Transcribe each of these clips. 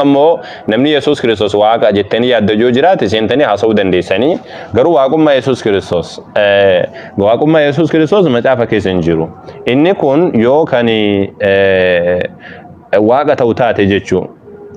Ammoo namni Yesuus Kiristoos Waaqa jettanii yaaddan yoo jiraate seentanii haasa'uu dandeessanii. Garuu waaqummaa Yesuus Kiristoos waaqummaa Yesuus Kiristoos macaafa keessa hin jiru. Inni kun yoo kan Waaqa ta'u taate jechuu.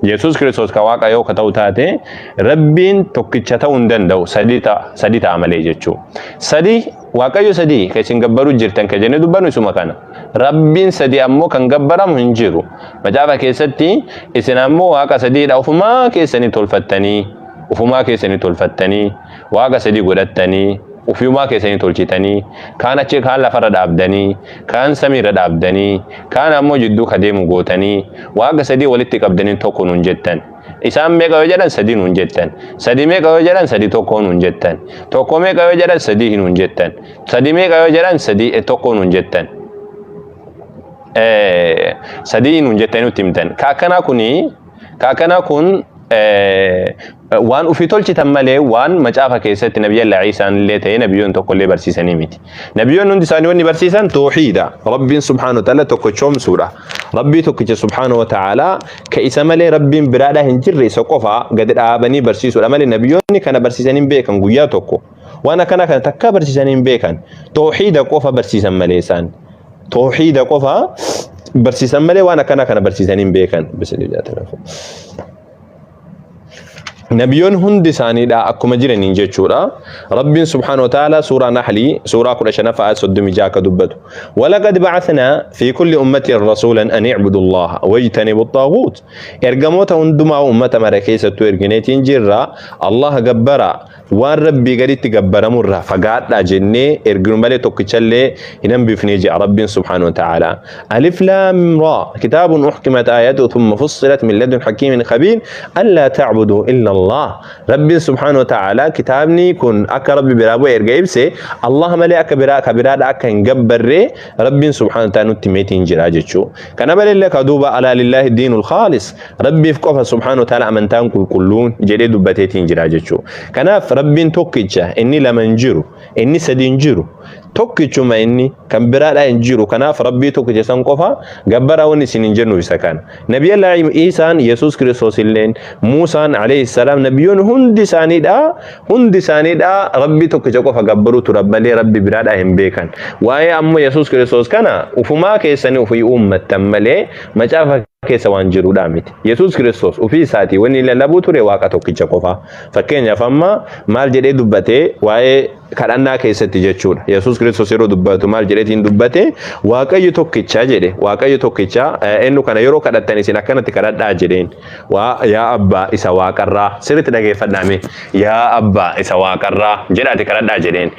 Yesuus Kiristoos ka Waaqa yoo ka ta'u taate Rabbiin tokkicha ta'uu hin danda'u sadi ta'a sadi ta'a malee jechuu. Sadi Waaqayyo sadii ka isin gabbaruu jirtan ka jennee dubbannu isuma kana. Rabbiin sadii ammoo kan gabbaramu hin jiru. Macaafa keessatti isin ammoo Waaqa sadiidha ufumaa keessanii tolfattanii ufumaa keessanii tolfattanii Waaqa sadii godhattanii ufiumaa keessanii tolchitanii kaan achi kaan lafarra dhaabdanii kaan samiirra dhaabdanii kaan ammoo jidduu ka deemu gootanii Waaqa sadii walitti qabdanii tokko nuun jettan. Isaan meeqa yoo jedhan sadii nuun jettan. Sadii meeqa yoo jedhan sadii tokko nuun jettan. Tokko meeqa yoo jedhan sadii nuun jettan. Sadii meeqa yoo jedhan sadii tokko nuun jettan. Sadii nuun jettanii nutti himtan. Ka akkanaa kuni ka akkanaa kun waan ufii tolchitan malee waan macaafa keessatti nabiyya Iisaan illee ta'ee nabiyyoon tokko illee barsiisanii miti. Nabiyyoonni hundi isaanii wanni barsiisan toohiida. Rabbiin subhaanahu wa ta'ala tokkochoomsuudha. Rabbii tokkicha subhaanahu wa ta'ala ka isa malee Rabbiin biraadhaa hin jirre isa qofa gadi dhaabanii barsiisuudha malee nabiyyoonni kana barsiisanii hin beekan guyyaa tokko. Waan akkanaa kana takkaa barsiisanii hin beekan. Toohiida qofa barsiisan malee isaan. Toohiida qofa barsiisan malee waan akkanaa kana barsiisanii hin beekan. Nabiyyoonni hundi isaaniidha akkuma jiraniin jechuudha. Rabbiin subhaanahu wa ta'ala suuraa Nahlii suuraa 15ffaa ayat 36 akka dubbatu. Walaqad ba'athnaa fi kulli ummatin rasuulan an i'budu Allaha wajtanibu xaaguut. Ergamoota hundumaa ummata mara keessattuu ergineetiin jirra. Allah gabbaraa waan Rabbii gaditti gabbaramu irraa fagaadhaa jennee erginu malee tokkichallee hin hambifne jedha Rabbiin subhaanahu wa ta'ala. Alif laam raa kitaabun uhkimat aayatu thumma fussilat min ladun hakiimin khabiir allaa ta'budu illa Allah. Rabbiin subhaanahu wa ta'ala kitaabni kun akka Rabbi biraa bu'e erga ibse Allah malee akka biraa ka biraadha akka hin gabbarre Rabbiin subhaanahu wa ta'ala nutti himeetiin jira jechuu. Kana maleellee ka duuba alaa lillaahi diinul khaalis Rabbiif qofa subhaanahu wa ta'ala amantaan qulqulluun jedhee dubbateetiin jira jechuu. Kanaaf Rabbiin tokkicha inni lama hin jiru, inni sadi hin jiru, tokkichuma inni kan biraadhaa hin jiru. Kanaaf Rabbii tokkicha san qofa gabbaraa wanni isin hin jennu isa kana. Nabiyallaa Iisaan Yesuus Kiristoos illeen Muusaan alayhi salaam nabiyyoonni hundi isaaniidha hundi isaaniidha Rabbii tokkicha qofa gabbaruu turan malee Rabbi biraadhaa hin beekan. Waa'ee ammoo Yesuus Kiristoos kana ufumaa keessanii ofii uummattan malee macaafa keessa waan jiruudhaa miti. Yesuus Kiristoos ofii isaatii wanni lallabuu ture Waaqa tokkicha qofa. Fakkeenyaaf amma maal jedhee dubbate waa'ee kadhannaa keessatti jechuudha. Yesuus Kiristoos yeroo dubbatu maal jedheetiin dubbate? Waaqayyo tokkicha jedhe. Waaqayyo tokkicha eenyu kana yeroo kadhattan isin akkanatti kadhadhaa jedheen. Waa yaa abbaa isa waaqarraa sirriitti dhageeffadhaa mee. Yaa abbaa isa waaqarraa jedhaati kadhadhaa jedheen.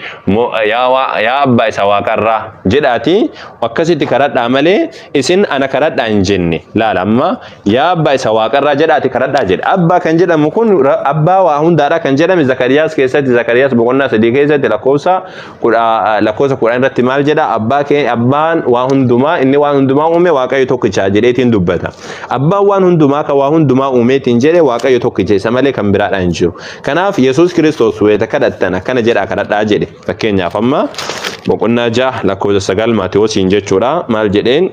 Yaa yaa abbaa isa waaqarraa jedhaati akkasitti kadhadhaa malee Isin ana kadhadhaa hin jenne. Laala amma yaa abbaa isa waaqarraa jedhaati kadhadhaa jedhe. Abbaa kan jedhamu kun abbaa waa hundaadha kan jedhame Zakariyaas keessatti Zakariyaas boqonnaa 3 keessatti lakkoofsa kudha lakkoofsa 10 irratti maal jedha abbaa kee abbaan waa hundumaa inni waan hundumaa uume Waaqayyo tokkicha jedheetiin dubbata. Abbaan waan hundumaa kan waa hundumaa uumeetiin jedhe Waaqayyo tokkicha isa malee kan biraadha hin jiru. Kanaaf Yesuus Kiristoos wayita kadhattan akkana jedhaa kadhadhaa jedhe. Fakkeenyaaf amma boqonnaa 6 lakkoofsa 9 Maatewosiin jechuudha. Maal jedheen?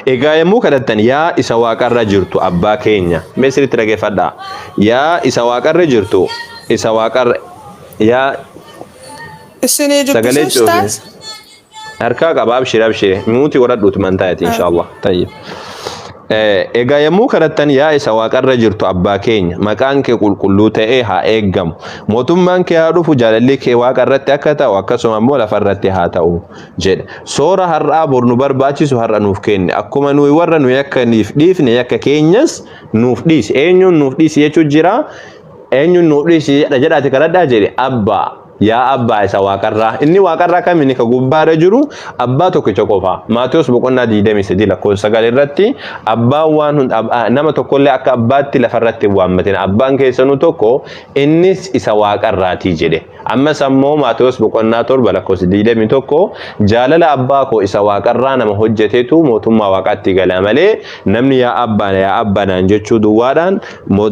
Egaa yommuu kadhattan yaa isa waaqarra jirtu abbaa keenya. Mee sirriitti dhaggeeffadhaa. Yaa isa waaqarra jirtu isa waaqarra yaa Isinii sagalee dubbisuu cufi. ustaaz? Harkaa qaba abshir abshir muuti godhadhuutu mantaayati inshaallah. Tayyib. Egaa yommuu kadhattan yaa isa waaqarra jirtu abbaa keenya maqaan kee qulqulluu ta'ee haa eeggamu. Mootummaan kee haa dhufu jaalalli kee waaqa irratti akka ta'u akkasuma immoo lafa irratti haa ta'u jedha. Soora har'aa bor nu barbaachisu har'a nuuf kenni. Akkuma nuyi warra nu yakkaniif dhiifne yakka keenyas nuuf dhiisi. Eenyuun nuuf dhiisi jechuun jira? Eenyuun nuuf dhiisi jedha jedhaati kadhadhaa jedhe abbaa. Yaa Abbaa isa waaqarraa. Inni waaqarraa kam inni ka gubbaarra jiru Abbaa tokkicha qofa. Maatewos boqonnaa 23 lakkoofsa 9 irratti abbaan waan hunda nama tokkollee akka abbaatti lafarratti hin waammatin. Abbaan keessanuu tokko innis isa waaqarraatii jedhe. Ammas ammoo Maatewos boqonnaa 7 lakkoofsa 21 jaalala abbaa koo isa waaqarraa nama hojjetetu mootummaa waaqaatti gala malee namni yaa abbaa yaa abbaa naan jechuu duwwaadhaan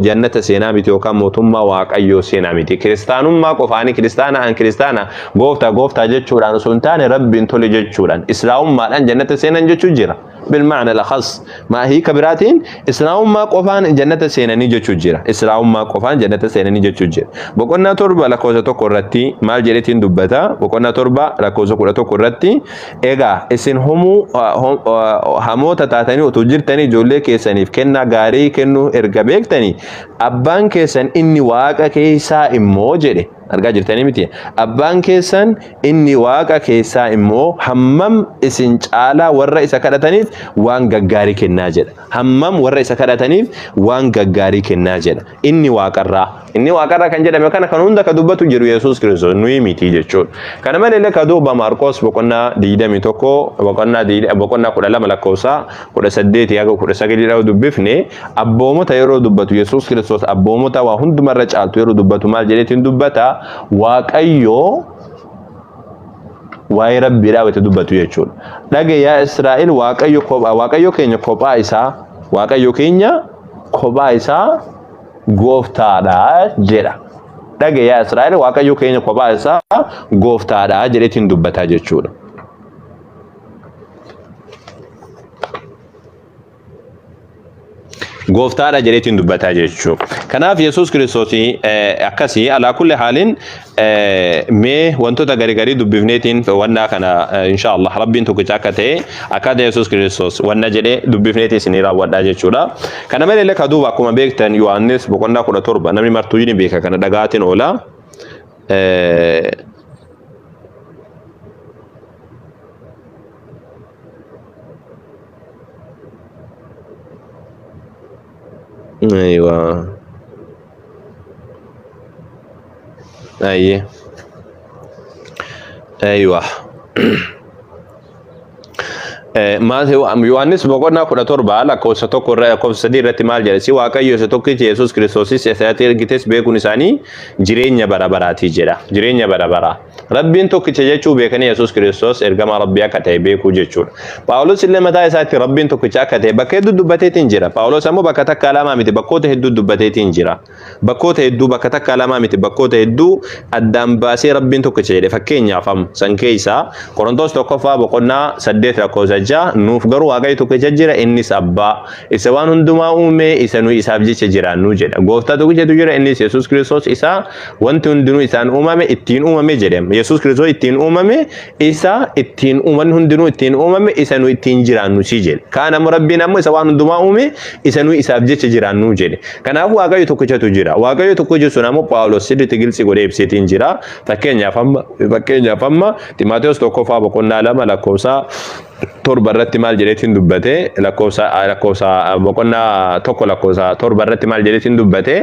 jannata seenaa miti yookaan mootummaa waaqayyoo seenaa miti. Kiristaanummaa qofaani kiristaana an kiristaana gooftaa gooftaa jechuudhaan osoo hin taane rabbiin tole jechuudhaan islaamummaadhaan jannata seenan jechuu jira. Bilmaana lakhas maa hiika biraatiin Islaamummaa qofaan jannata seenanii jechuu jira. Islaamummaa qofaan jannata seenanii jechuu jira. Boqonnaa 7 lakkoofsa 1 irratti maal jedheetiin dubbata? Boqonnaa 7 lakkoofsa 11 irratti egaa isin homuu hamoota taatanii utuu jirtanii ijoollee keessaniif kennaa gaarii kennuu erga beektanii abbaan keessan inni waaqa keessaa immoo jedhe. Argaa jirtanii miti? Abbaan keessan inni waaqa keessaa immoo hammam isin caalaa warra isa kadhataniif waan gaggaarii kennaa jedha. Hammam warra isa kadhataniif waan gaggaarii kennaa jedha. Inni waaqarraa. Inni waaqarraa kan jedhame kana kan hunda ka dubbatu jiru Yesuus Kiristoos nuyi miti jechuudha. Kana malee illee ka duuba Maarqos boqonnaa 21 boqonnaa boqonnaa 12 lakkoofsa 18 haga 19 dha dubbifne abboomota yeroo dubbatu Yesuus Kiristoos abboomota waa hundumarra caaltu yeroo dubbatu maal jedheetiin dubbata? Waaqayyo waa'ee Rabbiidhaa wayita dubbatu jechuudha. Dhage yaa Israa'el Waaqayyo kophaa Waaqayyo keenya kophaa isaa Waaqayyo keenya kophaa isaa gooftaadha jedha. Dhage yaa Israa'el Waaqayyo keenya kophaa isaa gooftaadha jedheetiin dubbataa jechuudha. Gooftaadha jedheetiin dubbataa jechuudha. Kanaaf Yesuus Kiristoos akkasii alaa kulli haaliin mee wantoota garii garii dubbifneetiin wannaa kana insha Allah Rabbiin tokkicha akka ta'e akkaataa Yesuus Kiristoos wanna jedhee dubbifneetiin isinii raawwadhaa jechuudha. Kana malee illee kaduuba akkuma beektan Yohaannis boqonnaa 17 namni martuu ni beeka kana dhagaatiin oola. Aywa. Ayyee. Aywa. Yohaannis boqonnaa 17 lakkoofsa 1 irra lakkoofsa 3 irratti maal jedha? Si Waaqayyo isa tokkicha Yesuus Kiristoosis isa ati ergites beekuun isaanii jireenya bara baraatii jedha. Jireenya bara baraa. Rabbiin tokkicha jechuu beekanii Yesuus Kiristoos ergamaa Rabbii akka ta'e beekuu jechuudha. Phaawulos illee mataa isaatti Rabbiin tokkicha akka ta'e bakka hedduu dubbateetiin jira. Phaawulos ammoo bakka takkaa lamaa miti bakkoota hedduu dubbateetiin jira. Bakkoota hedduu bakka takkaa lamaa miti bakkoota hedduu addaan baasee Rabbiin tokkicha jedhe. Fakkeenyaaf amma san keessaa Qorontoos tokkoffaa boqonnaa 8 lakkoofsa 6 nuuf garuu Waaqayyo tokkicha jira innis abbaa isa waan hundumaa uume isa nuyi isaaf jecha jiraannu jedha. Gooftaa tokkichatu jira innis Yesuus Kiristoos isa Wanti hundinuu isaan uumame, ittiin uumame jedhe. Yesuus Kiristoos ittiin uumame, isa ittiin wanni hundinuu ittiin uumame, isa nu ittiin jiraannu si jedhe. Kaan ammoo Rabbiin ammoo isa waan hundumaa uume, isa nu isaaf jecha jiraannu jedhe. Kanaafuu Waaqayyo tokkichatu jira. Waaqayyo tokkichi sun ammoo Phaawulos sirriitti giltsii godhee ibseetiin jira. Fakkeenyaaf amma fakkeenyaaf amma Ximaatewoos tokkoffaa boqonnaa 2 lakkoofsa 7 irratti maal jedheetiin dubbate lakkoofsa lakkoofsa boqonnaa 1 lakkoofsa 7 irratti maal jedheetiin dubbate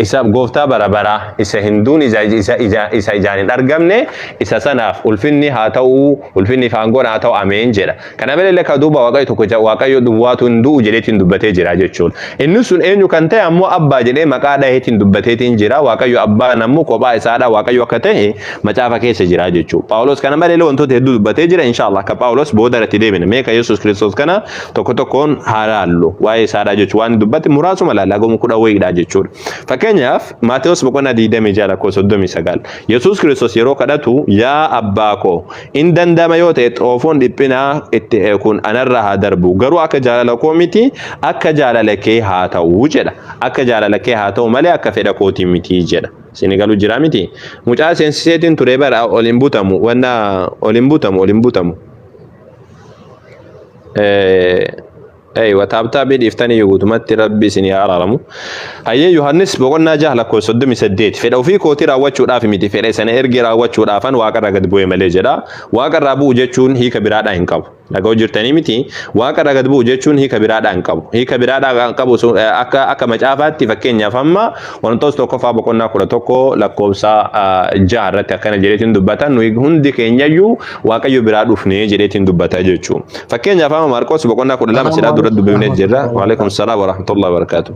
isa gooftaa bara baraa isa hin duune isa isa isa isa ijaan hin argamne isa sanaaf ulfinni haa ta'u ulfinni fi aangoon haa ta'u ameen jedha. Kana malee illee ka duuba Waaqayyo tokkicha Waaqayyo duwwaatu hin du'u jedheetiin dubbatee jira jechuudha. Inni sun eenyu kan ta'e ammoo abbaa jedhee maqaa dhaheetiin dubbateetiin jira. Waaqayyo abbaan ammoo kophaa isaadha Waaqayyo akka ta'e macaafa keessa jira jechuudha. Phaawulos kana malee wantoota hedduu dubbatee jira. Inshallah akka Phaawulos booda irratti deebina. Mee kan Yesuus Kiristoos kana tokko tokkoon haa laallu. Waa'ee isaadha jechuudha. Waan dubbate muraasuma laalla haguma kudha wayiidha jechuudha. Fakkeenyaaf Maatewos boqonnaa 26 lakkoofsa 39 Yesuus Kiristoos yeroo kadhatu yaa abbaa koo in danda'ama yoo ta'e xoofoon dhiphinaa itti kun anarraa haa darbu garuu akka jaalala koo miti akka jaalala kee haa ta'u jedha. Akka jaalala kee haa ta'u malee akka fedha kootii miti jedha. Isin galu jira miti. Mucaa seensiseetiin ture bara ol hin butamu. Wanna ol hin butamu ol hin butamu. Eeywa taaptaabii dhiiftanii guutumatti rabbi isin haa araaramu. Hayyee Yohaannis boqonnaa 6 lakkoofsa 38 fedha ofii kootii raawwachuudhaaf miti fedha isana ergee raawwachuudhaafan waaqarraa gad bu'e malee jedha. Waaqarraa bu'u jechuun hiika biraadhaa hin qabu. Dhaga'u jirtanii miti. Waaqa irraa gad bu'u jechuun hiika biraadhaa hin qabu. Hiika biraadhaa kan qabu sun, akka akka macaafaatti fakkeenyaaf amma Qorontoos tokkoffaa boqonnaa 11 lakkoofsa 6 irratti akkana jedheetiin dubbata. Nuyi hundi keenyayyuu Waaqayyo biraa dhufnee jedheetiin dubbata jechuudha. Fakkeenyaaf amma Maarqos boqonnaa 12 silaa dura dubbifnee jirra. Waalaikum salaam wa rahmatullahi wa barakaatuh.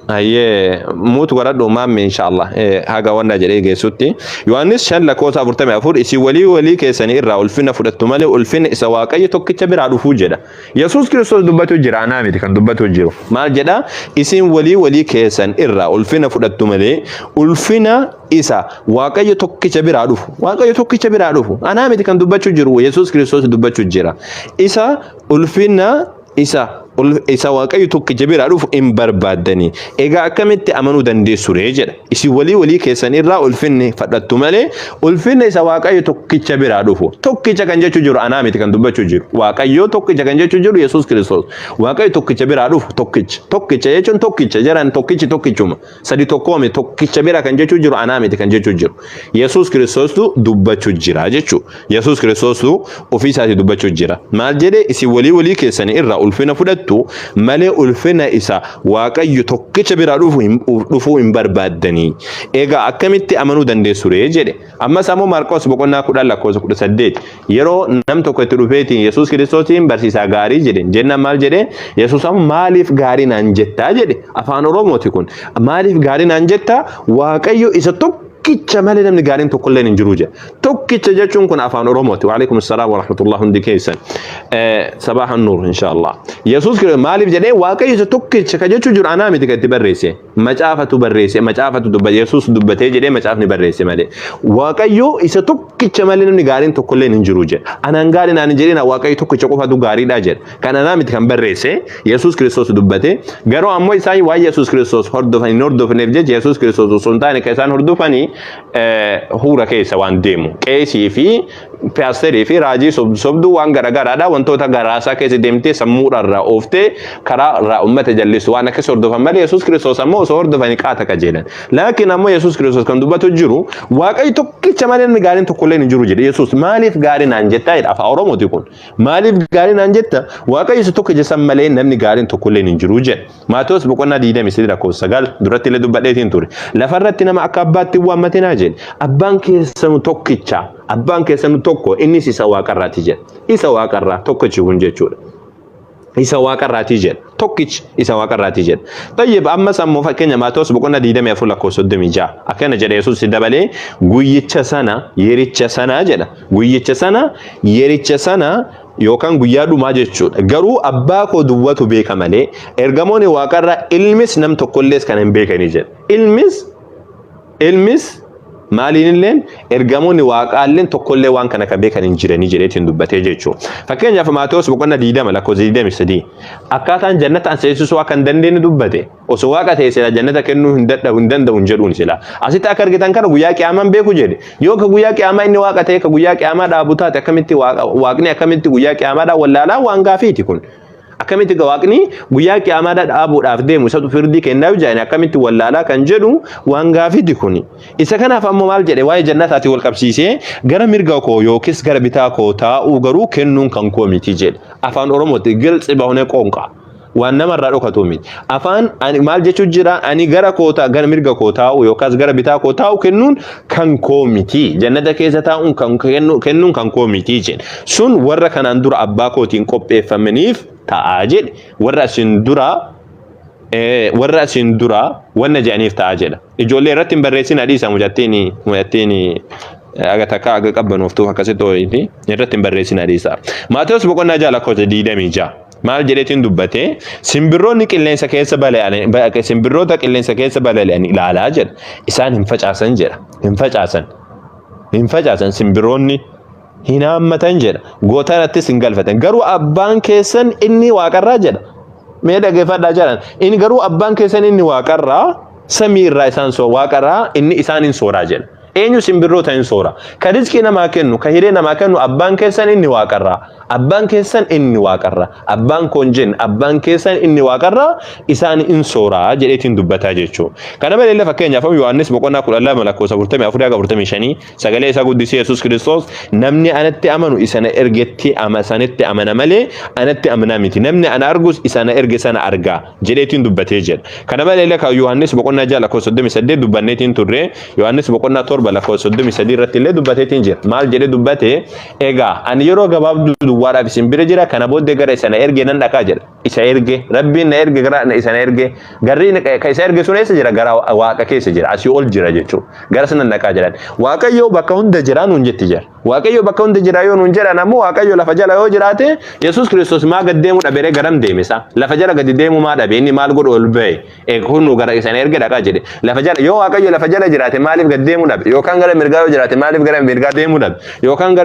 Hayyee, mute godhadhu maamme, inshallah haga wanna jedhee geessutti. Yohaannis 5 lakkoofsa 44, isin walii walii keessanii irraa ulfina fudhattu malee ulfina isa Waaqayyo tokkicha biraa dhufuu jedha. Yesuus Kiristoos dubbatu jira, anaa miti kan dubbatu jiru. Maal jedha? Isin walii walii keessan irraa ulfina fudhattu malee ulfina isa Waaqayyo tokkicha biraa dhufu. Waaqayyo tokkicha biraa dhufu. Anaa miti kan dubbachuu jiru, Yesuus Kiristoos dubbachuu jira. Isa ulfina isa Waaqayyo tokkicha biraa dhufu hin barbaaddanii. Egaa akkamitti amanuu dandeessu ree jedha. Isin walii walii keessan irraa ulfinni fudhattu malee ulfinni isa Waaqayyo tokkicha biraa dhufu. Tokkicha kan jechuu jiru anaa miti kan dubbachuu jiru. Waaqayyo tokkicha kan jechuu jiru Yesuus Kiristoos. Waaqayyo tokkicha biraa dhufu tokkicha. Tokkicha jechuun tokkicha jedhan, tokkichi tokkichuma. Sadi tokkoome, tokkicha bira kan jechuu jiru anaa miti kan jechuu jiru. Yesuus Kiristoostu dubbachuu jira jechuu. Yesuus Kiristoostu ofii isaatii dubbachuu jira. Maal jedhee? Isin walii walii keessanii irraa ulfina fudhattu malee ulfina isa Waaqayyo tokkicha biraa dhufuu hin barbaaddanii. Egaa akkamitti amanuu dandeessu ree jedhe. Ammas ammoo Maarqos boqonnaa 10 lakkoofsa 18, yeroo nam tokko itti dhufeetiin Yesuus Kiristoosiin barsiisaa gaarii jedhe jennaan maal jedhe? Yesuus ammoo maaliif gaarii naan jettaa jedhe. Afaan Oromooti kun. Maaliif gaarii naan jettaa? Waaqayyo isa tokkicha malee namni gaariin tokkolleen hin jiru jedhe. Tokkicha jechuun kun afaan Oromooti. Waalaikum salaam wa rahmatullah hundi keessan. Sabaahan nuur inshallah. Yesuus Kiristoos maaliif jedhee? Waaqayyo isa tokkicha ka jechuu jiru anaa miti kan itti barreesse. Macaafatu barreesse, macaafatu dubbate, Yesuus dubbatee jedhee macaafni barreesse malee. Waaqayyo isa tokkicha malee namni gaariin tokkolleen hin jiru jedha. Anaan gaarii naan hin jedhina, Waaqayyo tokkicha qofatu gaariidha jedha. Kan anaa miti kan barreesse, Yesuus Kiristoos dubbate. Garuu ammoo isaan waan Yesuus Kiristoos hordofan hin hordofneef jecha, Yesuus Kiristoos osoo hin taane kan isaan hordofanii huura keessa waan deemu. Qeesii fi paasterii fi raajii sobduu waan garagaraadha, wantoota garaasaa keessa deemtee sammuudhaarraa ooftee karaa irraa uummata jallisu waan akkas hordofan malee, Yesuus Kiristoos ammoo osoo hordofanii qaata qajeelan. Laakiin ammoo Yesuus Kiristoos kan dubbatu jiru Waaqayyo tokkicha malee namni gaariin tokkollee hin jiru jedhe. Yesuus maaliif gaarii naan jettaa jedha. Afaan Oromooti kun. Maaliif gaarii naan jetta? Waaqayyo isa tokkicha san malee namni gaariin tokkollee hin jiru jedhe. Maatewos boqonnaa 23 lakkoofsa 9 duratti illee dubbadheetiin ture. Lafarratti nama akka abbaatti hin waammatinaa jedhe. Abbaan keessanu tokkicha. Abbaan keessanu tokko, innis isa waaqarraati jedhe. Isa waaqarraa tokkichi kun jechuudha. Isa waaqarraati jedha. Tokkichi isa waaqarraati jedha. Tayyib, ammas ammoo fakkeenya Maatewos boqonnaa 24 lakkoofsa 36 akkana jedha Yesuus dabalee, guyyicha sana yericha sana jedha. Guyyicha sana yericha sana yookaan guyyaa dhumaa jechuudha. Garuu abbaa koo duwwatu beeka malee ergamoonni waaqarraa, ilmis, nam tokkollees kana hin beekanii jedha. Ilmis maaliin illeen ergamoonni waaqaalleen tokkollee waan kana kan beekan hin jiranii jedheetiin dubbatee jechuudha. Fakkeenyaaf Maatewos boqonnaa 20 lakkoofsa 23 akkaataan jannata an seensisuu akka hin dandeenye dubbate. Osoo waaqa ta'e sila jannata kennuu hin dadhabu, hin danda'u hin jedhuun sila. Asitti akka argitan kana guyyaa qiyaamaan beeku jedhe. Yoo ka guyyaa qiyaamaa inni waaqa ta'e ka guyyaa qiyaamaa dhaabu taate, akkamitti waaqni akkamitti guyyaa qiyaamaadhaa wallaalaa? Waan gaafiiti kun. Akkamitti waaqni guyyaa qiyaamaadhaa dhaabuudhaaf deemu, isatu firdii kennaa jedhani, akkamitti wallaalaa kan jedhu waan gaafiiti kuni. Isa kanaaf ammoo maal jedhe? Waa'ee jannataatiin wal qabsiisee, gara mirga koo yookiis gara bitaa koo taa'uu garuu kennuun kan koo miti jedhe. Afaan Oromootti giltsi bahunee qoonqa. Waan namarraa dhokatu miti. Afaan ani maal jechuu jira? Ani gara koo gara mirga koo taa'u yookaas gara bitaa koo taa'u kennuun kan koo miti. Jannata keessa taa'uun kan kennuun kan koo miti jedhe. Sun warra kanaan dura abbaa kootiin qopheeffamaniif ta'aa jedhe. Warra asiin dura wanna jedhaniif ta'aa jedha. Ijoollee irratti hin barreessin, adiisa mucattiin aga takka aga qabbanuuftuuf akkasitti ho'iiti irratti hin barreessin, adiisa. Maatewos boqonnaa 6 lakkoofsa 26 maal jedheetiin dubbate? Simbirroonni qilleensa keessa balali'an, simbirroota qilleensa keessa balali'an ilaalaa jedha. Isaan hin facaasan jedha. Hin facaasan. Hin facaasan, simbirroonni hin haammatan jedha. Gootarattis hin galfatan. Garuu abbaan keessan inni waaqarraa jedha. Mee dhaggeeffadhaa jedhan. Inni garuu abbaan keessan inni waaqarraa samii irraa isaan soo waaqarraa inni isaan hin sooraa jedha. Eenyu simbirroota hin soora? Ka rizqii namaa kennu, ka hiree namaa kennu abbaan keessan inni waaqarraa. Abbaan keessan inni waaqarraa. Abbaan koon jenne, abbaan keessan inni waaqarraa isaan hin sooraa jedheetiin dubbataa jechuudha. Kana malee illee fakkeenyaaf Yohaannis boqonnaa 12 lakkoofsa 44 haga 45, sagalee isaa guddisee Yesuus Kiristoos, namni anatti amanu isa na ergetti ama sanitti amana malee anatti amanaa miti. Namni ana argus isa na erge sana argaa jedheetiin dubbatee jedha. Kana malee illee kan Yohaannis boqonnaa 6 lakkoofsa 38 dubbanneetiin turre, Yohaannis boqonnaa 7 lakkoofsa 33 irratti illee dubbateetiin jira. Maal jedhee dubbate? Egaa ani yeroo gabaabduu duwwaadhaaf isin bira jira, kana booddee gara isa na erge nan dhaqaa jedha. Isa erge, Rabbiin na erge, gara isa na erge. Garri ka isa erge sun eessa jira? Gara Waaqa keessa jira, asii ol jira jechuudha. Gara sana naqaa jedhan. Waaqayyo bakka hunda jira nuun jetti jira. Waaqayyo bakka hunda jira yoo nuun jedhan ammoo, Waaqayyo lafa jala yoo jiraate, Yesuus Kiristoos maa gad deemuu dhabere? Garam deeme isaa? Lafa jala gadi deemuu maa dhabe? Inni maal godhu ol ba'e? Kun gara isa na erge dhaqaa jedhe. Lafa jala yoo Waaqayyo lafa jala jiraate, maaliif gad deemuu dhabe? Yookaan gara mirgaa yoo jiraate, maaliif gara mirgaa deemuu dhabe? Yookaan gara